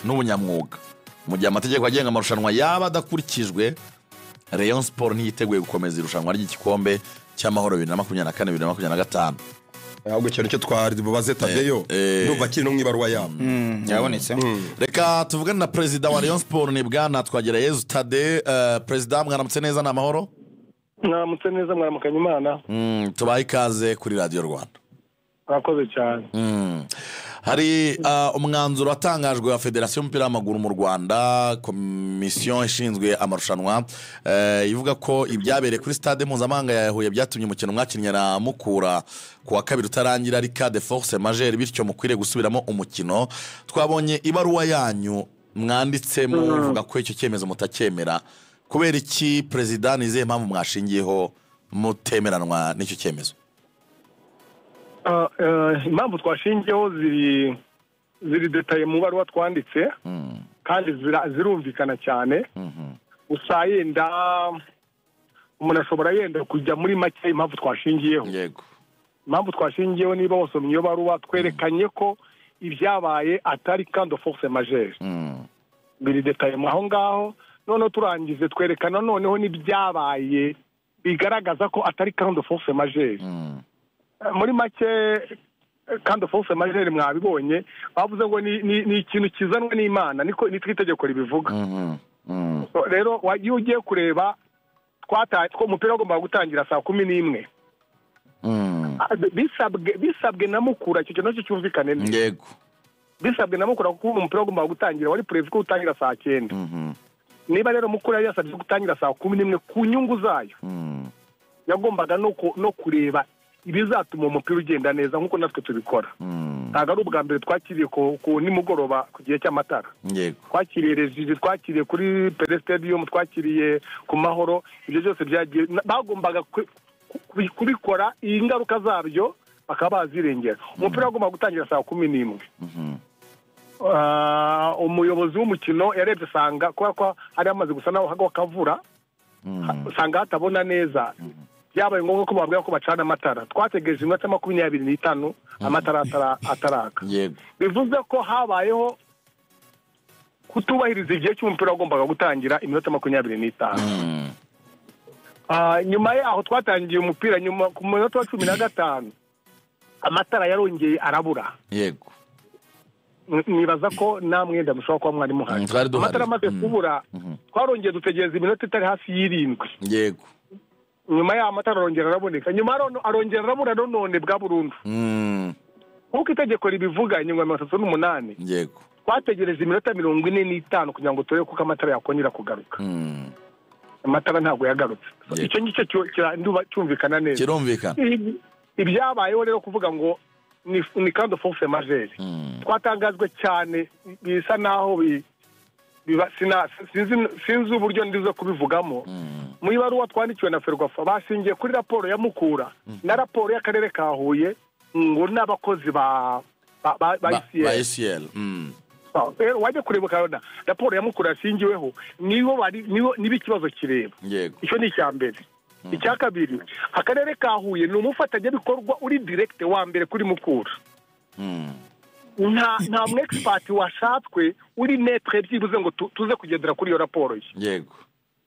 N'ubunyamwuga. Mu gihe amategeko agenga amarushanwa yaba adakurikijwe, Rayon Sport ntiyiteguye gukomeza irushanwa ry'igikombe cy'Amahoro 2024, 2025. Ahubwo ikintu cyo twari bubaze Tadeyo, ndumva kiri no mu ibaruwa yabo. Yabonetse. Reka tuvugane na perezida wa Rayon Sport, ni bwana Twagirayezu Tade. Perezida, mwaramutse neza, ni amahoro? Mwaramutse neza, mwaramukanye Imana. Tubahe ikaze kuri Radiyo Rwanda. Murakoze cyane. Hari umwanzuro watangajwe wa Federasiyo y'umupira w'amaguru mu Rwanda, komisiyo ishinzwe amarushanwa, ivuga ko ibyabereye kuri Stade Mpuzamahanga ya Huye byatumye umukino mwakinnye na Mukura ku wa kabiri utarangira ari cas de force majeure, bityo mukwiriye gusubiramo umukino. Twabonye ibaruwa yanyu mwanditse muvuga ko icyo cyemezo mutacyemera. Kubera iki, perezida? Ni izihe mpamvu mwashingiyeho mutemeranwa n'icyo cyemezo? Impamvu twashingiyeho ziri détaillées mu baruwa twanditse kandi zirumvikana cyane. Gusa yenda umuntu ashobora yenda kujya muri make impamvu twashingiyeho. Impamvu twashingiyeho, niba wasomye iyo baruwa, twerekanye ko ibyabaye atari cas de force majeure. Biri détaillé aho ngaho. Noneho turangize twerekana noneho n'ibyabaye bigaragaza ko atari cas de force majeure. Muri make, cas de force majeure mwabibonye, bavuze ngo ni ikintu kizanwa n'Imana, niko nitwo itegeko ribivuga. So, rero iyo ugiye kureba, two umupira wagombaga gutangira saa 11. Bisabwe na Mukura, icyo kintu nacyo cyumvikane neza. Bisabwe na Mukura, kuko umupira wagombaga gutangira, wari prévu ko utangira saa 9. Niba rero Mukura yari yasabye gutangira saa 11 ku nyungu zayo, yagombaga no kureba ibizatuma umupira ugenda neza nk'uko natwe tubikora. Ntabwo ari ubwa mbere twakiriye ku nimugoroba ku gihe cy'amatara. Twakiriye Rejiji, twakiriye kuri Pele Stadium, twakiriye ku Mahoro. Ibyo byose byagiye bagombaga kubikora, ingaruka zabyo bakaba bazirengera. Umupira wagombaga gutangira saa 11. Umuyobozi w'umukino yarebye asanga kubera ko hari hamaze gusa naho hagwa akavura, usanga hatabona neza, byabaye ngombwa ko babwira ko bacana amatara. Twategereje iminota 25 amatara ataraka. Bivuze ko habayeho kutubahiriza igihe cy'umupira wagombaga gutangira iminota 25. Nyuma yaho twatangiye umupira, nyuma ku munota wa 15 amatara yarongeye arabura. Nibaza ko namwe mushobora kuba mwari muhari. Twari duhari. Amatara amaze kubura, twarongeye dutegereza iminota itari hafi y'irindwi. Nyuma y'aho amatara arongera araboneka, nyuma arongera arabura none bwa burundu. Nk'uko itegeko ribivuga, ingingo ya 38, twategereje iminota 45 kugira ngo turebe kuko amatara yakongera kugaruka. Amatara ntabwo yagarutse. Icyo ngicyo ndumva cyumvikana neza. Kirumvikana. Ibyabayeho rero, kuvuga ngo ni cas de force majeure, twatangajwe cyane, bisa naho sinzi uburyo ndize kubivugamo. Mu ibaruwa twandikiwe na Ferwafa, bashingiye kuri raporo ya Mukura na raporo y'akarere ka Huye ngo n'abakozi ba ba ICL. Ba ACL. Rero wajya kureba ukabona raporo ya Mukura yashingiweho nibo bari nibo niba ikibazo kireba. Icyo ni icya mbere. Icya kabiri, akarere ka Huye ni umufatanyabikorwa uri direct wa mbere kuri Mukura. Nta mu expert washatswe uri neutre byibuze ngo tuze kugendera kuri iyo raporo ye.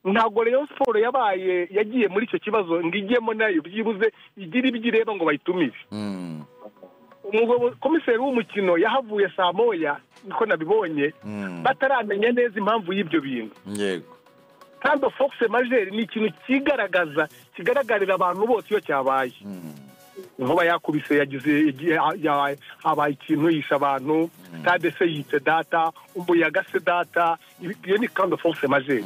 Ntabwo Rayon Sport yabaye yagiye muri icyo kibazo ngo ijyemo nayo byibuze igire ibyo ireba ngo bayitumire. Komiseri w'umukino yahavuye saa 1, niko nabibonye, bataramenya neza impamvu y'ibyo bintu. Kandi force majeure ni ikintu kigaragaza, kigaragarira abantu bose iyo cyabaye. Inkuba yakubise, yagize habaye ikintu yishe abantu, stade se yitse data, umuyaga se data, iyo ni cas de force majeure.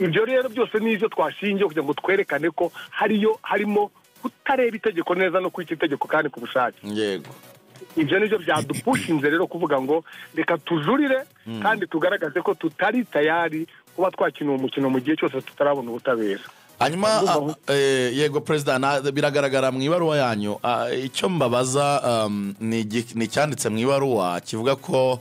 Ibyo rero byose ni ibyo twashingiye kugira ngo twerekane ko hariyo harimo kutareba itegeko neza no kwica itegeko kandi ku bushake. Ibyo nibyo byadupushinze rero kuvuga ngo reka tujurire kandi tugaragaze ko tutari tayari kuba twakina uwo mukino mu gihe cyose tutarabona ubutabera. Hanyuma yego perezida, biragaragara mu ibaruwa yanyu. Icyo mbabaza ni icyanditse mu ibaruwa kivuga ko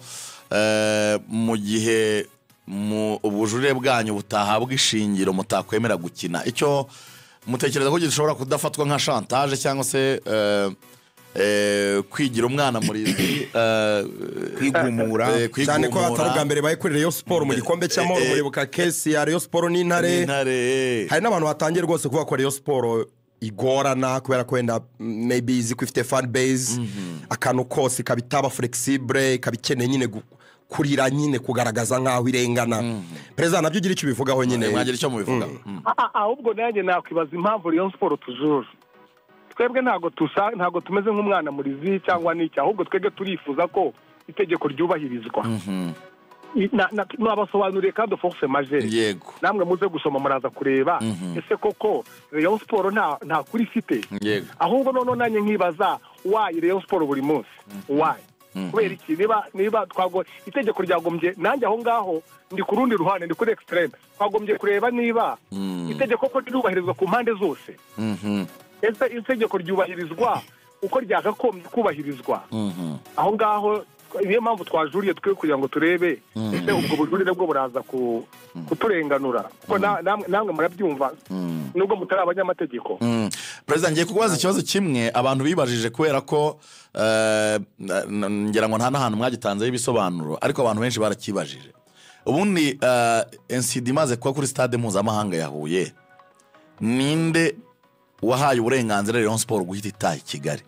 mu gihe mu ubujurire bwanyu butahabwa ishingiro mutakwemera gukina. Icyo mutekereza ko gishobora kudafatwa nka chantage cyangwa se Kwigira umwana murizi, kwigumura cyane ko atari ubwa mbere baye kuri Rayon Sport mu gikombe cy'amahoro. Muribuka kesi ya Rayon Sport n'Intare. Hari n'abantu batangiye rwose kuvuga ko Rayon Sport igorana kubera ko wenda maybe izi ko ifite fan base, akantu kose ikaba itaba flexible, ikaba ikeneye nyine kurira nyine kugaragaza nk'aho irengana. Perezida, nabyo ugira icyo ubivugaho nyine. Mwagira icyo mubivuga. Ahubwo nanjye nakwibaza impamvu Rayon Sport tujuje. Twebwe ntabwo tusa, ntabwo tumeze nk'umwana murizi cyangwa n'iki, ahubwo twebwe turifuza ko itegeko ryubahirizwa. Nabasobanuriye kandi force majeure. Yego. Namwe muze gusoma muraza kureba ese koko Rayon Sport nta kuri ifite. Yego. Ahubwo noneho nanjye nkibaza why Rayon Sport buri munsi, why? Kubera iki? Niba twago itegeko ryagombye, nanjye aho ngaho ndi ku rundi ruhande, ndi kuri extreme, twagombye kureba niba itegeko ko ryubahirizwa ku mpande zose. Ese itegeko ryubahirizwa uko ryakagombye kubahirizwa? Aho ngaho niyo mpamvu twajuriye twe kugira ngo turebe ese ubwo bujurire bwo buraza kuturenganura, kuko namwe murabyumva nubwo mutari abanyamategeko. Perezida, ngiye kukubaza ikibazo kimwe abantu bibajije kubera ko ngira ngo nta n'ahantu mwagitanzeho ibisobanuro, ariko abantu benshi barakibajije. Ubundi NCD imaze kuba kuri stade mpuzamahanga ya Huye, ninde wahaye uburenganzira Rayon Sport guhita itaha i Kigali?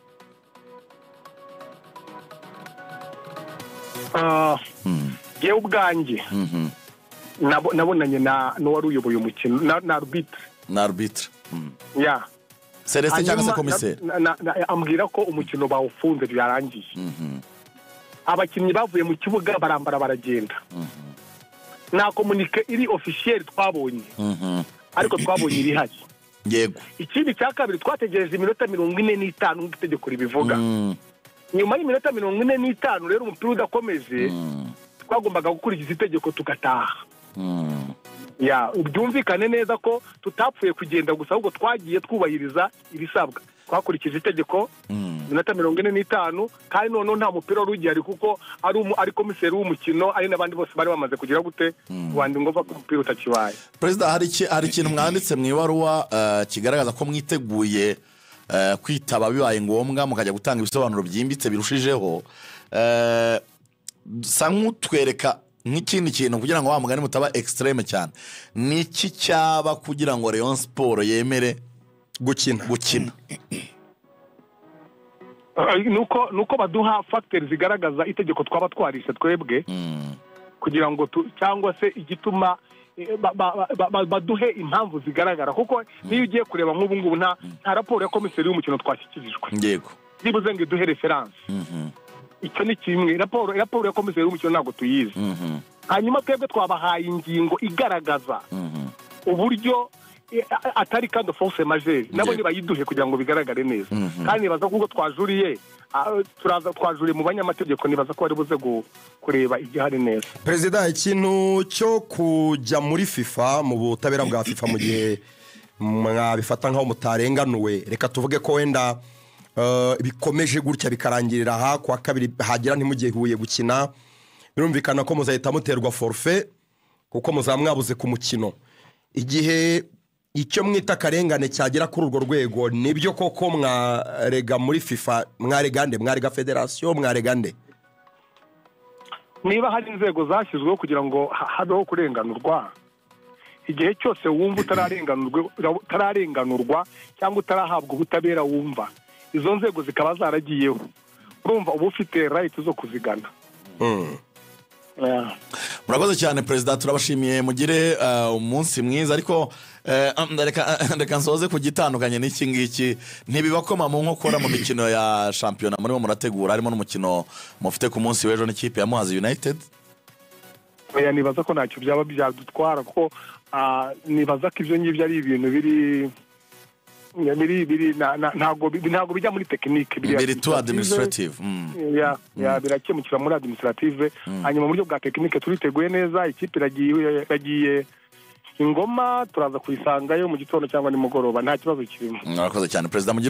Ngewe ubwanjye nabonanye n'uwari uyoboye umukino, na arbitre. Na arbitre. Ya. Celestin cyangwa se komiseri. Ambwira ko umukino bawufunze byarangiye. Abakinnyi bavuye mu kibuga barambara baragenda. Nta communique iri officiel twabonye. Ariko twabonye iri hari. Yego. Ikindi cya kabiri, twategereje iminota 45 nk'uko itegeko ribivuga. Nyuma y'iminota 45 rero umupira udakomeje, twagombaga gukurikiza itegeko tugataha. Ya, byumvikane neza ko tutapfuye kugenda gusa, ahubwo twagiye twubahiriza ibisabwa. Twakurikije itegeko iminota 45, kandi noneho nta mupira wari ugihari kuko ari komiseri w'umukino, ari n'abandi bose bari bamaze kugira gute wandi ngo ko umupira utakibaye. Perezida, hari ikintu mwanditse mu ibaruwa kigaragaza ko mwiteguye kwitaba bibaye ngombwa mukajya gutanga ibisobanuro byimbitse birushijeho. Sa nk'utwereka nk'ikindi kintu kugira ngo wa mugani mutaba extreme cyane. Ni iki cyaba kugira ngo Rayon Sport yemere gukina? Nuko baduha factors zigaragaza itegeko twaba twarishe twebwe, kugira ngo cyangwa se igituma baduhe impamvu zigaragara, kuko niyo ugiye kureba nk'ubu ngubu nta raporo ya komiseri y'umukino twashyikirijwe. Yego. Nibuze ngo iduhe reference. Icyo ni kimwe. Raporo ya komiseri y'umukino ntabwo tuyizi. Hanyuma twebwe twabahaye ingingo igaragaza uburyo atari kandi force majeure, nabo nibayiduhe kugira ngo bigaragare neza. Kandi nibaza kuko twajuriye, turaza twajuriye mu banyamategeko, nibaza ko bari buze kureba igihari neza. Perezida, ikintu cyo kujya muri FIFA, mu butabera bwa FIFA, mu gihe mwabifata nkaho mutarenganuwe, reka tuvuge ko wenda bikomeje gutya bikarangirira aha kwa kabiri hagira ntimugiye Huye gukina, birumvikana ko muzahita muterwa forfait kuko muzamwabuze ku mukino. Igihe icyo mwita karengane cyagera kuri urwo rwego, nibyo koko mwarega muri FIFA, mwarega nde? Mwarega federation, mwarega nde? Niba hari inzego zashyizweho kugira ngo habeho kurenganurwa, igihe cyose wumva utararenganurwa cyangwa utarahabwa ubutabera, wumva izo nzego zikaba zaragiyeho, urumva uba ufite right zo kuzigana. Murakoze cyane Perezida, turabashimiye, mugire umunsi mwiza. Ariko reka nsoze ku gitandukanye n'iki ngiki, ntibibakoma mu nkokora mu mikino ya shampiyona murimo murategura, harimo n'umukino mufite ku munsi w'ejo n'ikipe ya Muhazi United? Oya, nibaza ko ntacyo byaba byadutwara, kuko nibaza ko ibyo ngibyo ari ibintu biri ntabwo bijya muri tekinike, biri tu administrative. Ya birakemukira muri administrative. Hanyuma mu buryo bwa tekinike turiteguye neza, ikipe iragiye Ingoma, turaza kuyisangayo mu gitondo cyangwa nimugoroba, nta kibazo kirimo. Murakoze cyane Perezida.